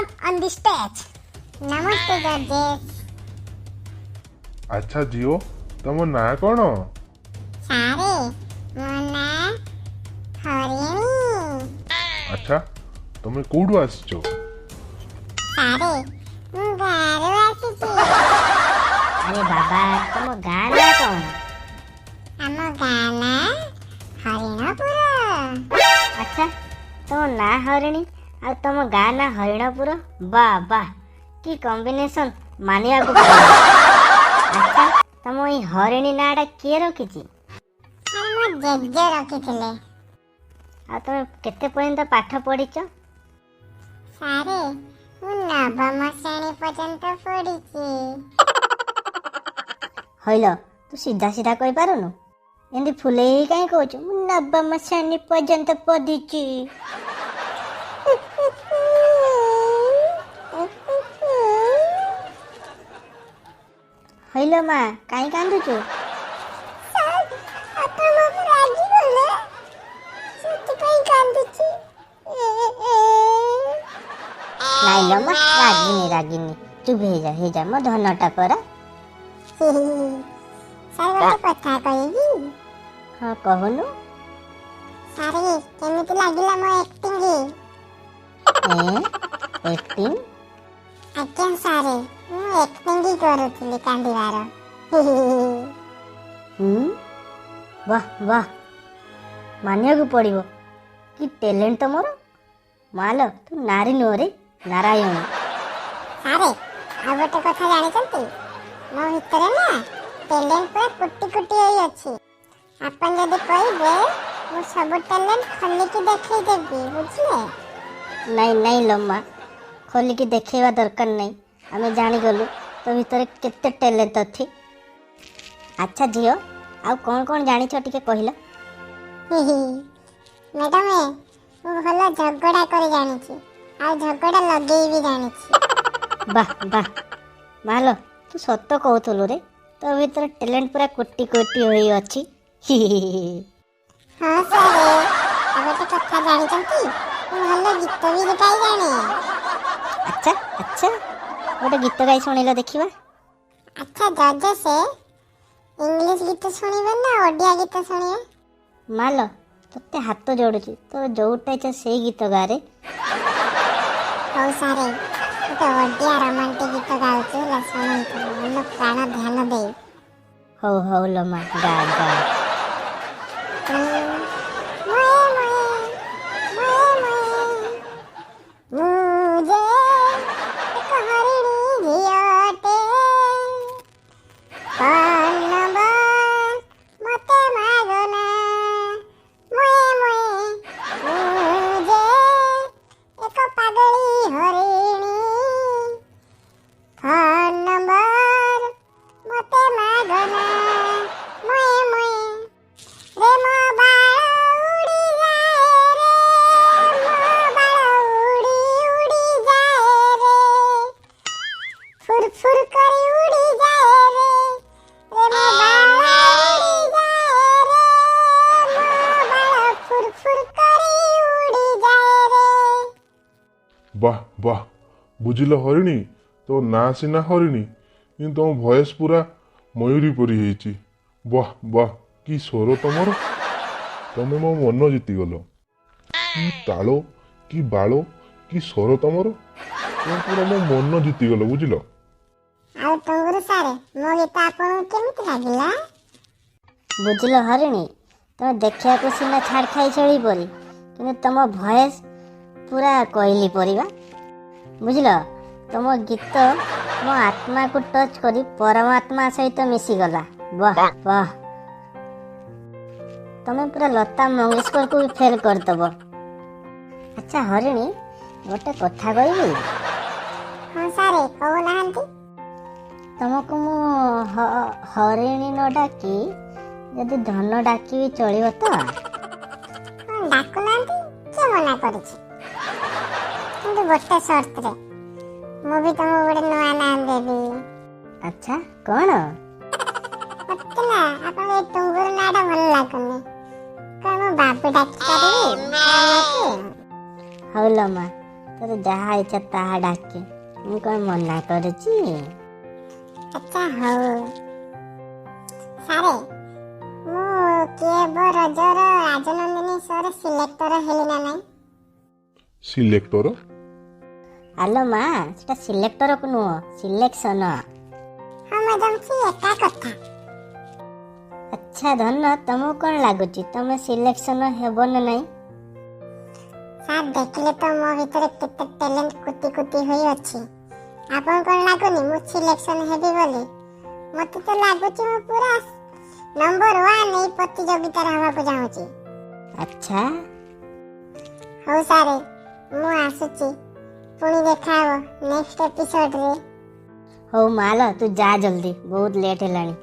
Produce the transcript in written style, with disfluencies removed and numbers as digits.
Come on the stage. Namaste judges. ଆଚ୍ଛା ଝିଅ, ତମ ନାଁ କ'ଣ? ସାରେ, ମୋ ନାଁ ହରିଣୀ। ଆଚ୍ଛା, ତମେ କୋଉଠୁ ଆସିଛ? ସାରେ, ମୁଁ ଗାଁରୁ ଆସିଛି। ଆରେ ବାବା, ତମ ଗାଁ ନାଁ କ'ଣ? ଆମ ଗାଁ ନାଁ ହରିଣପୁର। ଆଚ୍ଛା, ତମ ନାଁ ହରିଣୀ ଆଉ ତମ ଗାଁ ନାଁ ହରିଣପୁର, ବା ବା, କି କମ୍ବିନେସନ୍, ମାନିବାକୁ ପଡ଼ିବ। ଆଚ୍ଛା, ତମ ଏଇ ହରିଣୀ ନାଁଟା କିଏ ରଖିଛି? ସାର୍, ମୋ ଜେଜେ ରଖିଥିଲେ। ଆଉ ତମେ କେତେ ପର୍ଯ୍ୟନ୍ତ ପାଠ ପଢ଼ିଛ? ସାରେ, ମୁଁ ନବମ ଶ୍ରେଣୀ ପର୍ଯ୍ୟନ୍ତ ପଢ଼ିଛି। ହଇଲ, ତୁ ସିଧା ସିଧା କହିପାରୁନୁ, ଏମିତି ଫୁଲେଇ ହେଇ କାହିଁ କହୁଛୁ, ମୁଁ ନବମ ଶ୍ରେଣୀ ପର୍ଯ୍ୟନ୍ତ ପଢ଼ିଛି? ହଇଲ ମା, କାହିଁ କାନ୍ଦୁଛୁ? ସାର୍, ଆପଣ ମୋ ଉପରେ ରାଗିଗଲେ, ସେଥିପାଇଁ କାନ୍ଦୁଛି। ନାଇଁ ଲୋ ମା, ରାଗିନି ରାଗିନି, ଚୁପ୍ ହେଇଯା ହେଇଯା, ମୋ ଧନଟା ପରା। ସାର୍, ଗୋଟେ କଥା କହିବି? ହଁ, କହୁନୁ। ସାର୍, କେମିତି ଲାଗିଲା ମୋ ଆକ୍ଟିଂ? ଏ ଆକ୍ଟିଂ? ଆଜ୍ଞା ସାର୍, ମୁଁ ଆକ୍ଟିଂ କରୁଥିଲି କାନ୍ଦିବାର। ହୁଁ, ବାহ ବାହ, ମାନିବାକୁ ପଡ଼ିବ, କି ଟ୍ୟାଲେଣ୍ଟ ତମର। ମାଲ, ତୁ ନାରୀ ନୁହଁ ରେ, ନାରାୟଣୀ। ସାର୍, ଆଉ ଗୋଟେ କଥା ଜାଣିଛନ୍ତି? ମୋ ଭିତରେ ନା ଟ୍ୟାଲେଣ୍ଟ ପୁରା କୋଟି କୋଟି ହେଇ ଅଛି। ଆପଣ ଯଦି କହିବେ, ମୁଁ ସବୁ ଟ୍ୟାଲେଣ୍ଟ ଖୋଲିକି ଦେଖେଇଦେବି, ବୁଝିଲେ? ନାଇଁ ନାଇଁ ଲମ୍ମା, ଖୋଲିକି ଦେଖେଇବା ଦରକାର ନାହିଁ, ଆମେ ଜାଣିଗଲୁ ତୋ ଭିତରେ କେତେ ଟ୍ୟାଲେଣ୍ଟ ଅଛି। ଆଚ୍ଛା ଝିଅ, ଆଉ କ'ଣ କ'ଣ ଜାଣିଛ ଟିକେ କହିଲ। ମ୍ୟାଡ଼ାମ, ମୁଁ ଭଲ ଝଗଡ଼ା କରି ଜାଣିଛି ଆଉ ଝଗଡ଼ା ଲଗେଇ ବି ଜାଣିଛି। ବାহ ବାହ, ମାଲ, ତୁ ସତ କହୁଥିଲୁ ରେ, ତୋ ଭିତରେ ଟ୍ୟାଲେଣ୍ଟ ପୁରା କୋଟି କୋଟି ହୋଇ ଅଛି। ହଁ ସାର୍, ଆଉ ଗୋଟେ କଥା ଜାଣିଛନ୍ତି? ମୁଁ ଭଲ ଗୀତ ବି ଗାଇ ଜାଣେ। ଆଚ୍ଛା ଆଚ୍ଛା, ଗୋଟେ ଗୀତ ଗାଇ ଶୁଣିଲ ଦେଖିବା। ଆଚ୍ଛା ଜଜେସ୍, ଇଂଲିଶ ଗୀତ ଶୁଣିବେ ନା ଓଡ଼ିଆ ଗୀତ ଶୁଣିବେ? ମାଲ, ତୋତେ ହାତ ଯୋଡୁଛି, ତୋର ଯୋଉଟା ଇଚ୍ଛା ସେଇ ଗୀତ ଗାରେ। ହଉ ସାରେ, ଗୋଟେ ଓଡ଼ିଆ ରୋମାଣ୍ଟିକ ଗୀତ ଗାଉଛି, ହେଲା? ଶୁଣନ୍ତୁ ମନ ପ୍ରାଣ ଧ୍ୟାନ ଦେଇ। ହଉ ହଉ ଲୋ ମା, ଗା ଗା। ମୟେ ମୟେ ମୟେ ମୟେ, ମୁଁ ଯେ ଏକ ହରିଣୀ ଝିଅଟେ, ଫୋନ୍ ନମ୍ବର ମତେ ମାଗନା। ମୟେ ମୟେ, ମୁଁ ଯେ ଏକ ପାଗଳୀ ହରିଣୀ, ଫୋନ୍ ନମ୍ବର ମତେ ମାଗନା। ମୟେ ମୟେ ରେ, ମୋ ବାଳ ଉଡ଼ି ଯାଏ ରେ, ମୋ ବାଳ ଉଡ଼ି ଉଡ଼ି ଯାଏ ରେ, ଫୁର ଫୁର କରି ଉଡ଼ି ଯାଏ ରେ, ରେ ମୋ ବାଳ ଉଡ଼ି ଯାଏ ରେ, ମୋ ବାଳ ଫୁର ଫୁର କରି ଉଡ଼ି ଯାଏ ରେ। ବାহ ବାହ, ବୁଝିଲ ହରିଣୀ, ତୋ ନାଁ ସିନା ହରିଣୀ, କିନ୍ତୁ ତମ ଭଏସ୍ ପୁରା ମୟୂରୀ ପରି ହେଇଛି। ବାহ ବାହ, କି ସ୍ୱର ତମର, ତମେ ମୋ ମନ ଜିତିଗଲ। କି ତାଳ, କି ବାଳ, କି ସ୍ୱର ତମର, ତମେ ପୁରା ମୋ ମନ ଜିତିଗଲ, ବୁଝିଲ? ଆଉ ଟୁଙ୍ଗୁରୁ ସାର୍, ମୋ ଗୀତ ଆପଣଙ୍କୁ କେମିତି ଲାଗିଲା? ବୁଝିଲ ହରିଣୀ, ତମେ ଦେଖିବାକୁ ସିନା ଛାଡ଼ ଖାଇ ଛେଳି ପରି, କିନ୍ତୁ ତମ ଭଏସ୍ ପୁରା କୋଇଲି ପରିବା, ବୁଝିଲ? ତମ ଗୀତ ମୋ ଆତ୍ମାକୁ ଟଚ୍ କରି ପରମାତ୍ମା ସହିତ ମିଶିଗଲା। ବାহ ବାହ, ତମେ ପୁରା ଲତା ମଙ୍ଗେଶକରକୁ ବି ଫେଲ୍ କରିଦେବ। ଆଚ୍ଛା ହରିଣୀ, ଗୋଟେ କଥା କହିବି? ହଁ ସାର୍, କହୁନାହାନ୍ତି। ତମକୁ ମୁଁ ହରିଣୀ ନ ଡାକି ଯଦି ଧନ ଡାକିବି ଚଳିବ ତ? ହଁ, ଡାକୁନାହାନ୍ତି, କିଏ ମନା କରିଛି? କିନ୍ତୁ ଗୋଟେ ସର୍ତ୍ତରେ, ମୁଁ ବି ତମକୁ ଗୋଟେ ନୂଆ ନାଁ ଦେବି। ଆଚ୍ଛା, କ'ଣ? ମତେ ନା ଆପଣଙ୍କ ଏଇ ଟୁଙ୍ଗୁରୁ ନାଁଟା ଭଲ ଲାଗୁନି। କ'ଣ ମୁଁ ବାବୁ ଡାକି ପାରିବି ଆପଣଙ୍କୁ? ହଉ ଲୋ ମା, ତୋର ଯାହା ଇଚ୍ଛା ତାହା ଡାକେ, ମୁଁ କ'ଣ ମନା କରୁଛି? ଆଚ୍ଛା ହଉ ସାରେ, ମୁଁ କିଏ ହେବ ରଜର ରାଜନନ୍ଦିନୀ ଶୋରେ ସିଲେକ୍ଟର ହେଲି ନା ନାହିଁ? ସିଲେକ୍ଟର? ଆଲୋ ମା, ସେଟା ସିଲେକ୍ଟରକୁ ନୁହଁ, ସିଲେକ୍ସନ। ହଁ ମ୍ୟାଡ଼ାମ, ସେ ଏକା କଥା। ଆଚ୍ଛା ଧନ, ତମକୁ କ'ଣ ଲାଗୁଛି, ତମେ ସିଲେକ୍ସନ ହେବ ନା ନାହିଁ? ସାର୍, ଦେଖିଲେ ତ ମୋ ଭିତରେ କେତେ ଟ୍ୟାଲେଣ୍ଟ କୁତି କୁତି ହୋଇ ଅଛି। ଆପଣ କ'ଣ ଲାଗୁନି ମୁଁ ସିଲେକ୍ସନ ହେବି ବୋଲି? ମତେ ତ ଲାଗୁଛି ମୁଁ ପୁରା ନମ୍ବର 1 ଏଇ ପ୍ରତିଯୋଗିତାରେ ହେବାକୁ ଯାଉଛି। ଆଚ୍ଛା। ହଉ ସାରେ, ମୁଁ ଆସୁଛି, ପୁଣି ଦେଖା ହବ ନେକ୍ସଟ ଏପିସୋଡରେ। ହଉ ମାଲ, ତୁ ଯା ଜଲ୍ଦି, ବହୁତ ଲେଟ୍ ହେଲାଣି।